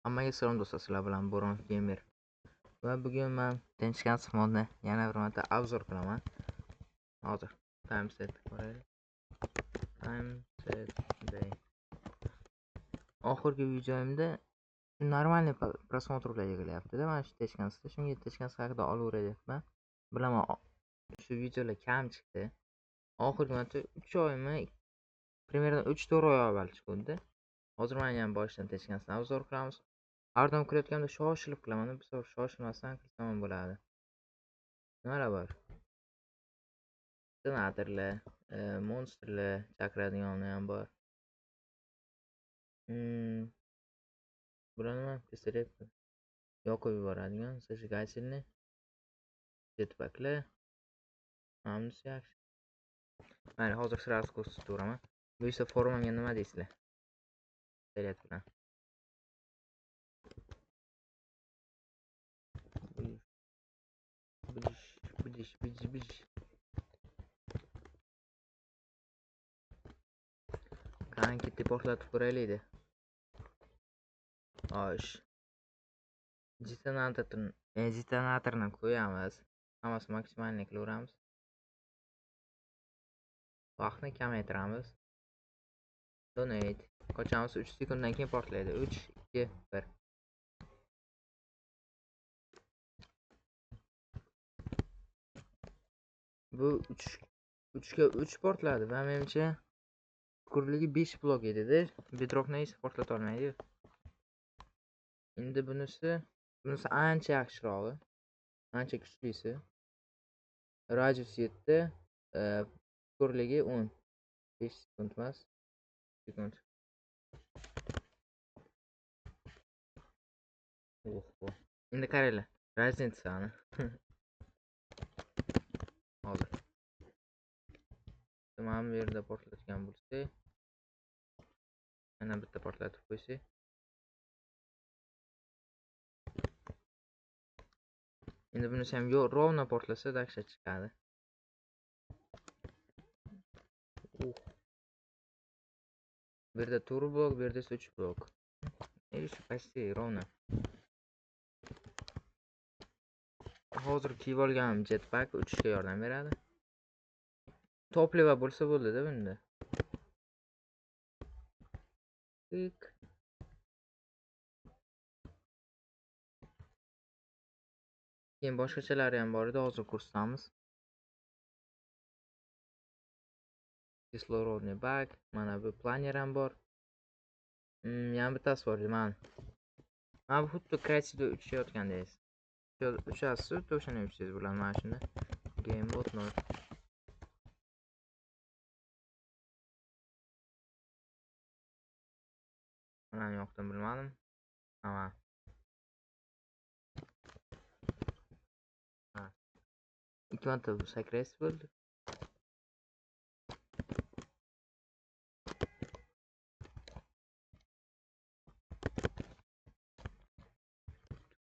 Hammaga salom do'stlar, sizlar bilan Boron Gamer. Va bugun men Tenchkans modni yana bir marta obzor qilaman. Hozir time set ko'raylik. Time set day. Oxirgi videomda normalniy просмотрlar yig'ilyapti-da, mana shu Tenchkansda. Shunga Tenchkans haqida olaveray deyapman. Bilaman, shu videolar kam chiqdi. Oxirgi marta 3 oymi, примерно 3-4 oy avval chiqdi. Hozir mana ham boshdan Tenchkansni obzor qilamiz. Har doim qilayotganda shoshilib qilaman, bu safar shoshilmasdan qilsam ham bo'ladi. Nimalar bor? Senatorlar, monstrlar chaqiradigani ham bor. Bular nima? Pistolet yoqib yuboradigan, зажигательный, jetpacklar. Hammasi yaxshi. Mayli, hozir sразу ko'rsatib turaman. Bu esa formamga nima deysizlar? Pistolet bilan. Bidish, bidish, bidish. Qani ketdi, portlatib ko'raylik-da. Xo'sh. Detonatorni qo'yamiz. Hammasi maksimalni qilaveramiz. Vaqtni kamaytiramiz. Donate. Qochamiz, 3 sekunddan keyin portlaydi. 3, 2, 1. Bu 3 ga 3 portladi va menimcha chuqurligi 5 blok edi-da. Bedrockni hech portlata olmaydi. Endi bunisi ancha yaxshirog'i, ancha kuchlisi. Radius 7, chuqurligi 10. 5 sekund emas, sekund. Oho. Endi qaranglar, razницani. Hozir. Mana bu yerda portlatgan bo'lsak, yana bitta portlatib qo'ysak. Endi bunisi ham rovno portlasa dahshat chiqadi. Bu yerda 4 blok, bu yerda esa 3 blok. Shu почти rovno. Hozir kiyib olganim jetpack uchishga yordam beradi. Topliva bo'lsa bo'ldi-da bunda. Tik. Keyin boshqachalari ham bor edi, hozir ko'rsatamiz. Kislorodniy bak, mana bu planer ham bor. Yana bittasi bor edi, mana. Mana bu xuddi kreativda uchayotgandek. Uchasiz, xuddi o'shani uchsangiz bo'ladi mana shunda. Game bot 0. Mana yo'qdan bilmadim. Ama. Ha. 2 marta sakraysiz bo'ldi.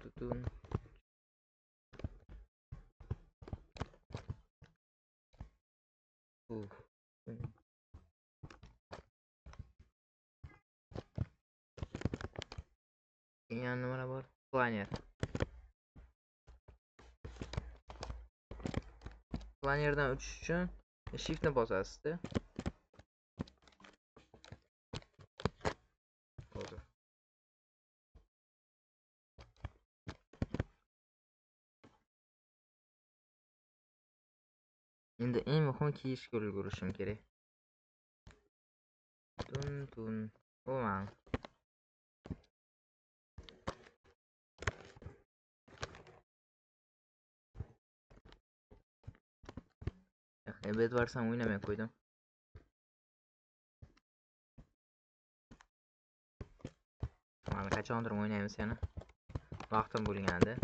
Tutun. Uf. Yana nimalar bor? Planer. Planerdan uchish uchun shiftni bosasiz-da. Hozir. Endi eng muhimi kiyishga ulgurishim kerak. Tun tun. O'man. Bedwarsam o'ynamay qo'ydim. Mana qachondir o'ynaymiz yana. Vaqtim bo'lganda.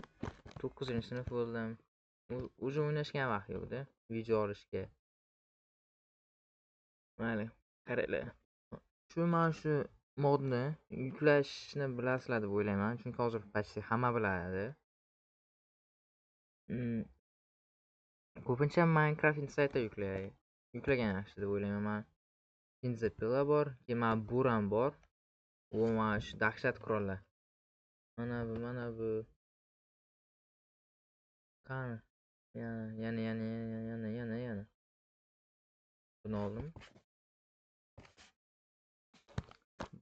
9-sinf bo'ldim. Уже o'ynashga vaqt yo'q-da, video olishga. Mayli, qaranglar. Shu mana shu modni yuklashni bilasizlar deb o'ylayman, chunki hozir почти hamma biladi. Ko'pincha Minecraft Inside'da yuklagan yaxshi deb o'ylayman men. Benzopila bor, keyin mana Buran bor. U mana shu dahshat qurollar. Mana bu, mana bu. Qani? Yana, yana, yana, yana, yana, yana. Buni oldim.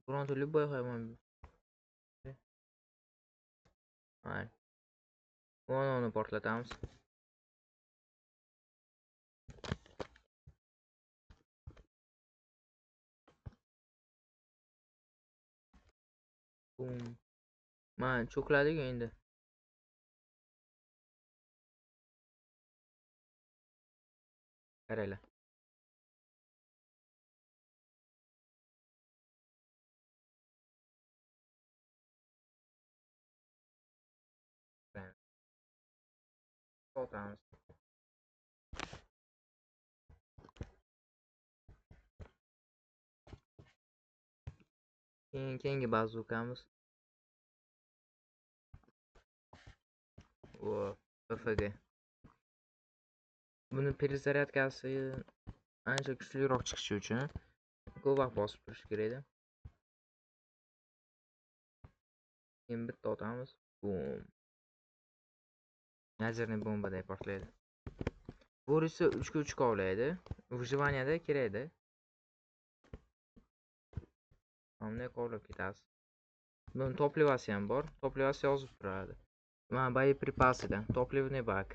Bironta любой hayvon. Mayli. Uni portlatamiz. Bum. Mana cho'kladi-ku endi. Qaranglar. Otamiz. Keyingi bazukamiz. O, BFG. Buni perezaryadkasi ancha kuchliroq chiqishi uchun ko'p vaqt bosib turish kerak edi. Keyin bitta otamiz. Bum. Ядерный bombaday portlaydi. Bu esa 3 ga 3 kovlaydi. Выживаниеda kerak edi. Bunday kovlab ketasiz. Buni toplivasi ham bor. Toplivasi yozib turadi. Mana боеприпасыda topливный bak.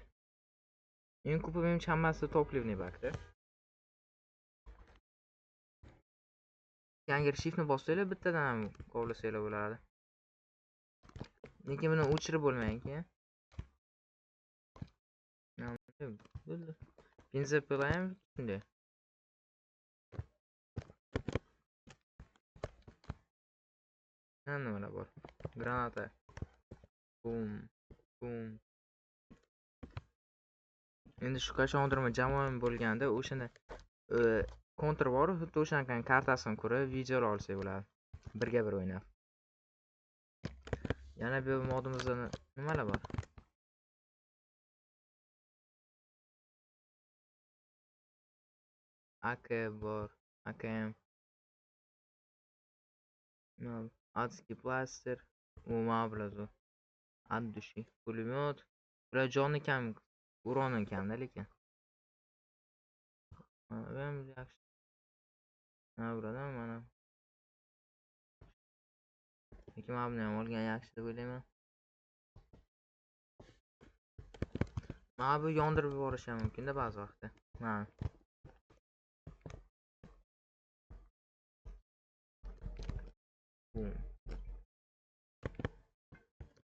Eng ko'pi menimcha hammasi topливный bakda. Agar shiftni bossanglar bittadan ham kovlasanglar bo'ladi. Lekin buni o'chirib bo'lmaydi keyin. Bo'ldi. Benzopila ham shunday. Nimalar bor? Granata. Bum, bum. Endi shu qachondirmi jamoam bo'lganda o'shanda kontra bor, xuddi o'shanaqa kartasini ko'rib videolar olsak bo'ladi. Birga bir o'ynab. Yana bu modimizda nimalar bor? AK bor, AKM. Адский plaster, umuman biladi. От души. Pulemyot. Bular joni kam, uroni kamda lekin. Mana bu ham yaxshi. Mana bulardan mana. Lekin mana buni ham olgan yaxshi deb o'ylayman. Mana bu yondirib yuborishi ham mumkin-da ba'zi vaqtda. Mana. Bum.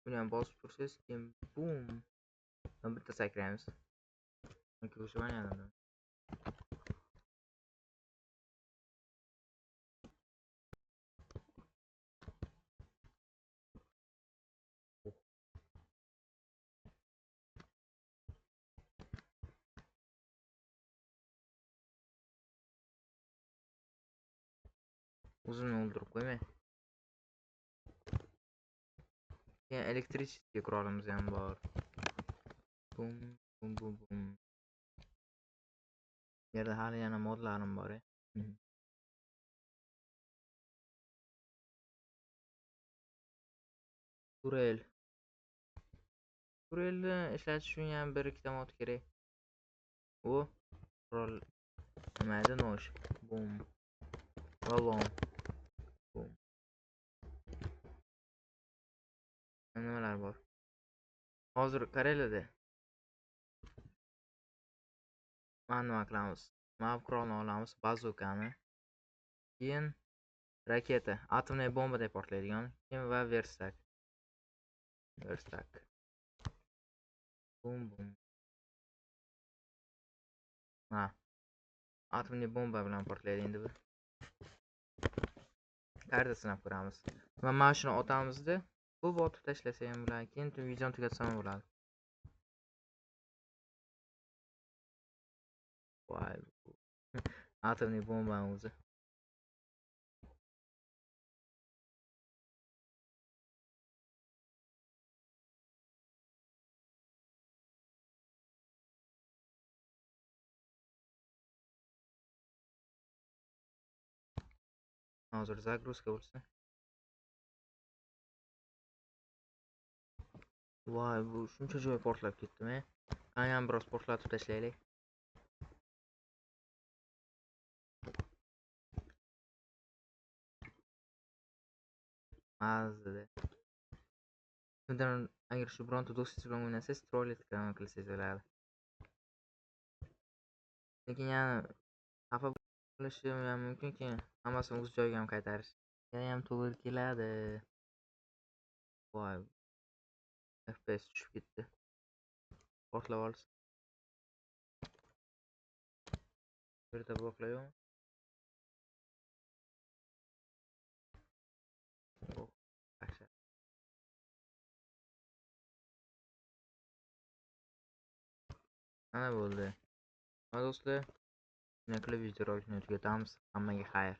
Buni ham bosib tursangiz, keyin bum. Bitta sakraymiz. O'zimni o'ldirib qo'ymay. Keyin elektrический qurolimiz ham bor. Bum bum bum bum. Bu yerda hali yana modlarim bor. Turel. Turelni ishlatish uchun ham bir ikkita mod kerak. U qurol nima edi? Nosh. Bum. Balon. Bum. Nimalar bor? Hozir qaranglar-da. Mana nima qilamiz? Mana bu qurolni olamiz, bazukani. Keyin raketa, atomli bomba deb portlaydigan, keyin va verstak. Verstak. Bum bum. Ha. Atomli bomba bilan portlaydi endi bu. Qayerda sinab ko'ramiz. Va mana shuni otamizda, bu otib tashlasa ham bo'ladi, keyin videoni tugatsam ham bo'ladi. Voy, atomli bombani o'zi. Hozir zagruzka bo'lsa. Voy, bu shuncha joy portlab ketdimi? Qani biroz portlatib tashlaylik. Mazza. Bundan agar shu bironta do'stingiz bilan o'ynasangiz, trolling qilsangiz bo'ladi. Lekin yana xafa bo'lishi ham mumkin, keyin hammasini o'z joyiga ham qaytarish. Yana ham to'g'ri keladi. Voy, FPS tushib ketdi. Portlab olsin. Bu yerda bloklar yo'qmi? Oh, dahshat. Mana bo'ldi. Mana do'stlar, shunday qilib videorolikni tugatamiz. Hammaga xayr.